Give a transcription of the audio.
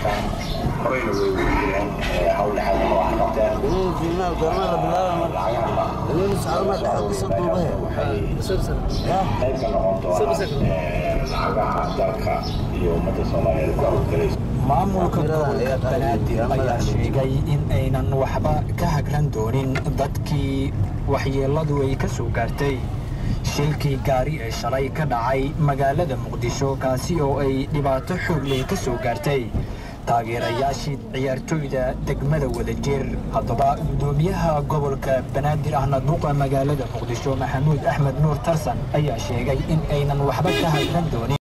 Arkaan horeyna way weydiiyeen hawl dhexaadna waa qabteen. Qayb ka noqon doona lacagaha dalka iyo ummadda Soomaaliyeed ku hawlgalaysa. Maamulka gobolka Banaadir ayaa sheegay in aynan waxba ka hagran doonin dadkii waxyeeladu ay ka soo gaartay shilkii gaari ee shalay ka dhacay magaalada Muqdisho, kaasi oo ay dhibaato xoog leh ka soo gaartay taageerayaashii ciyaartoyda degmada Wadajir. Haddaba gudoomiyaha gobolka Banaadir ahna duqa magaalada Muqdisho, Maxamuud Axmed Nuur Tarsan, ayaa sheegay in aynan waxba ka hagran doonin.